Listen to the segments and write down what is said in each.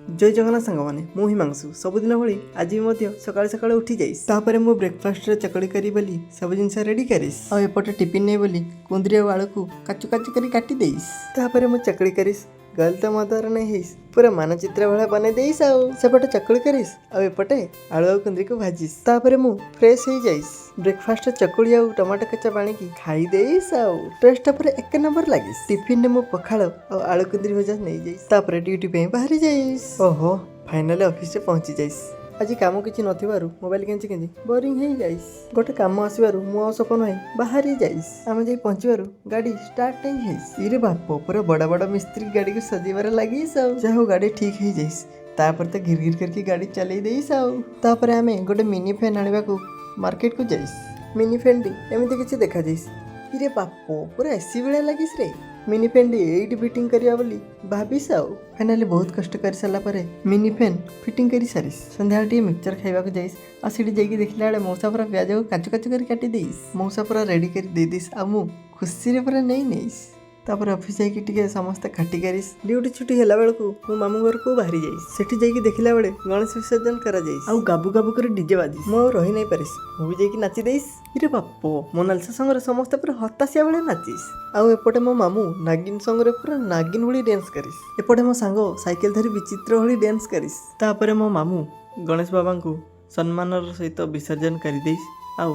ଜୟ ଜଗନ୍ନାଥ ସାଙ୍ଗମାନେ, ମୁଁ ହିମାଂଶୁ। ସବୁଦିନ ଭଳି ଆଜି ବି ମଧ୍ୟ ସକାଳୁ ସକାଳୁ ଉଠି ଯାଇସ୍। ତାପରେ ମୁଁ ବ୍ରେକଫାଷ୍ଟରେ ଚକଡ଼ି କରି ବୋଲି ସବୁ ଜିନିଷ ରେଡ଼ି କରିସ୍। ଆଉ ଏପଟେ ଟିଫିନ୍ ନେଇ ବୋଲି କୁନ୍ଦୁରି ଆଉ ଆଳୁକୁ କାଚୁ କାଚୁ କରି କାଟି ଦେଇସ୍। ତାପରେ ମୁଁ ଚକଡ଼ି କରିସ୍। ଗଲ ତ ମୋ ଦ୍ୱାରା ନାଇଁ ହେଇସ୍, ପୁରା ମାନଚିତ୍ର ଭଳିଆ ବନେଇ ଦେଇସ୍। ଆଉ ସେପଟେ ଚକୁଳି କରିସ୍ ଆଉ ଏପଟେ ଆଳୁ ଆଉ କୁନ୍ଦୁରିକୁ ଭାଜିସ୍। ତାପରେ ମୁଁ ଫ୍ରେଶ୍ ହେଇଯାଇସ୍। ବ୍ରେକଫାଷ୍ଟ ଚକୁଳି ଆଉ ଟମାଟୋ କେଚପ ଆଣିକି ଖାଇ ଦେଇସ୍ ଆଉ ଟେଷ୍ଟଟା ପୁରା ଏକ ନମ୍ବର ଲାଗିସ୍। ଟିଫିନରେ ମୁଁ ପଖାଳ ଆଉ ଆଳୁ କୁନ୍ଦୁରି ଭଜା ନେଇଯାଇସ୍। ତାପରେ ଡ୍ୟୁଟି ପାଇଁ ବାହାରି ଯାଇସ୍। ଓହୋ, ଫାଇନାଲି ଅଫିସରେ ପହଞ୍ଚି ଯାଇସ୍। ଆଜି କାମ କିଛି ନଥିବାରୁ ମୋବାଇଲ କେଞ୍ଚି କେଞ୍ଚି ବୋରିଂ ହେଇଯାଇସ୍। ଗୋଟେ କାମ ଆସିବାରୁ ମୁଁ ଆଉ ସପନ ଭାଇ ବାହାରି ଯାଇସ୍। ଆମେ ଯାଇ ପହଞ୍ଚିବାରୁ ଗାଡ଼ି ଷ୍ଟାର୍ଟ ହିଁ ହେଇସ୍। ଇରେ ବାପ, ପୁରା ବଡ଼ ବଡ଼ ମିସ୍ତ୍ରୀ ଗାଡ଼ିକୁ ସଜେଇବାରେ ଲାଗିସ୍। ଆଉ ଯାହା ହଉ, ଗାଡ଼ି ଠିକ୍ ହେଇଯାଇସ୍। ତାପରେ ତ ଘିର ଘିର କରିକି ଗାଡ଼ି ଚଲେଇ ଦେଇସ୍। ଆଉ ତାପରେ ଆମେ ଗୋଟେ ମିନି ଫ୍ୟାନ୍ ଆଣିବାକୁ ମାର୍କେଟକୁ ଯାଇସ୍। ମିନି ଫ୍ୟାନ୍ଟି ଏମିତି କିଛି ଦେଖାଯାଇସ୍। ଇରେ ବାପ, ପୁରା ଏସି ଭଳିଆ ଲାଗିସ୍ ରେ। ମିନି ଫ୍ୟାନ୍ଟି ଏଇଠି ଫିଟିଂ କରିବା ବୋଲି ଭାବିସ୍। ଆଉ ଫାଇନାଲି ବହୁତ କଷ୍ଟ କରିସାରିଲା ପରେ ମିନି ଫ୍ୟାନ୍ ଫିଟିଂ କରି ସାରିସ୍। ସନ୍ଧ୍ୟାବେଳେ ଟିକେ ମିକ୍ସଚର ଖାଇବାକୁ ଯାଇସ୍। ଆଉ ସେଠି ଯାଇକି ଦେଖିଲା ବେଳେ ମଉସା ପୁରା ପିଆଜକୁ କାଚୁ କାଚୁ କରି କାଟି ଦେଇସ୍। ମଉସା ପୁରା ରେଡ଼ି କରି ଦେଇଦେଇସ୍ ଆଉ ମୁଁ ଖୁସିରେ ପୁରା ନେଇ ନେଇସ୍। ତାପରେ ଅଫିସ୍ ଯାଇକି ଟିକେ ସମସ୍ତେ ଖଟି କରିସ୍। ଡ୍ୟୁଟି ଛୁଟି ହେଲା ବେଳକୁ ମୁଁ ମାମୁଁ ଘରକୁ ବାହାରି ଯାଇସ୍। ସେଠି ଯାଇକି ଦେଖିଲା ବେଳେ ଗଣେଶ ବିସର୍ଜନ କରାଯାଇସ୍ ଆଉ ଗାବୁ ଗାବୁ କରି ଡିଜେ ବାଜିସ୍। ମୁଁ ଆଉ ରହି ନାଇଁ ପାରିସ୍, ମୁଁ ବି ଯାଇକି ନାଚି ଦେଇସ୍। ଇରେ ବାପ, ମୋନାଲିସା ସାଙ୍ଗରେ ସମସ୍ତେ ପୁରା ହତାଶିଆ ଭଳିଆ ନାଚିସ୍। ଆଉ ଏପଟେ ମୋ ମାମୁଁ ନାଗିନ ସଙ୍ଗରେ ପୁରା ନାଗିନ ଭଳି ଡ୍ୟାନ୍ସ କରିସ୍। ଏପଟେ ମୋ ସାଙ୍ଗ ସାଇକେଲ ଧରି ବିଚିତ୍ର ଭଳି ଡ୍ୟାନ୍ସ କରିସ୍। ତାପରେ ମୋ ମାମୁଁ ଗଣେଶ ବାବାଙ୍କୁ ସମ୍ମାନର ସହିତ ବିସର୍ଜନ କରିଦେଇସ୍ ଆଉ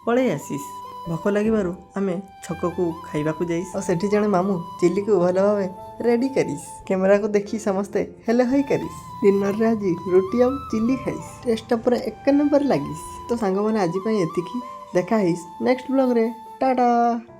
ପଳେଇ ଆସିସ୍। ଭୋକ ଲାଗିବାରୁ ଆମେ ଛକକୁ ଖାଇବାକୁ ଯାଇସ୍। ଆଉ ସେଠି ଜଣେ ମାମୁଁ ଚିଲିକୁ ଭଲ ଭାବେ ରେଡ଼ି କରିସ୍। କ୍ୟାମେରାକୁ ଦେଖି ସମସ୍ତେ ହେଲେ ହୋଇ କରିସ୍। ଡିନରରେ ଆଜି ରୁଟି ଆଉ ଚିଲି ଖାଇସ୍। ଟେଷ୍ଟଟା ପୁରା ଏକ ନମ୍ବର ଲାଗିସ୍। ତ ସାଙ୍ଗମାନେ, ଆଜି ପାଇଁ ଏତିକି। ଦେଖା ହେଇସ୍ ନେକ୍ସଟ ବ୍ଲଗ୍ରେ। ଟାଟା।